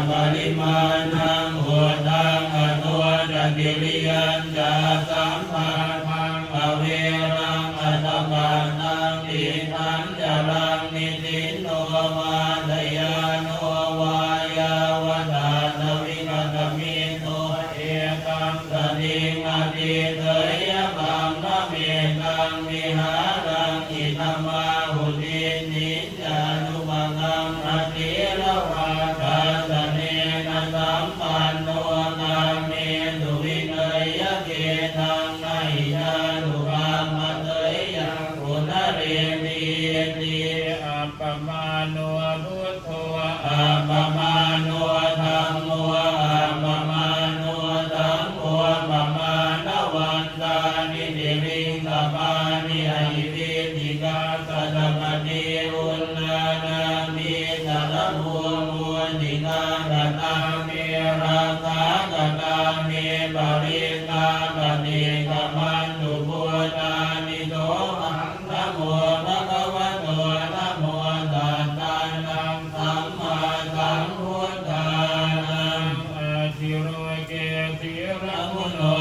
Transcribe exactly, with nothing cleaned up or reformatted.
parimāṇaṃ uddhaṃ adho ca tiriyañca asambādhaṃ averaṃ asapattaṃ. Tiṭṭhañcaraṃ nisinno vā sayāno vā yāvatassa vigatamiddho, etaṃ satiṃ adhiṭṭheyya brahmametaṃ vihāraṃ idhamāhu. Diṭṭhiñca anupagamma sīlavā dassanena sampanno, kāmesu vineyya gedhaṃ, na hi jātu gabbhaseyyaṃ punaretīti. Appamāṇo buddho, appamāṇo dhammo, appamāṇo saṅgho, pamāṇavantāni siriṃsapāni, ahi vicchikā satapadī uṇṇānābhī sarabū mūsikā. Katā me rakkhā, katā me parittā, paṭikkamantu bhūtāni. Sohaṃ namo bhagavato, namo sattannaṃ sammāsambuddhānaṃ. Atthi loke sīlaguṇo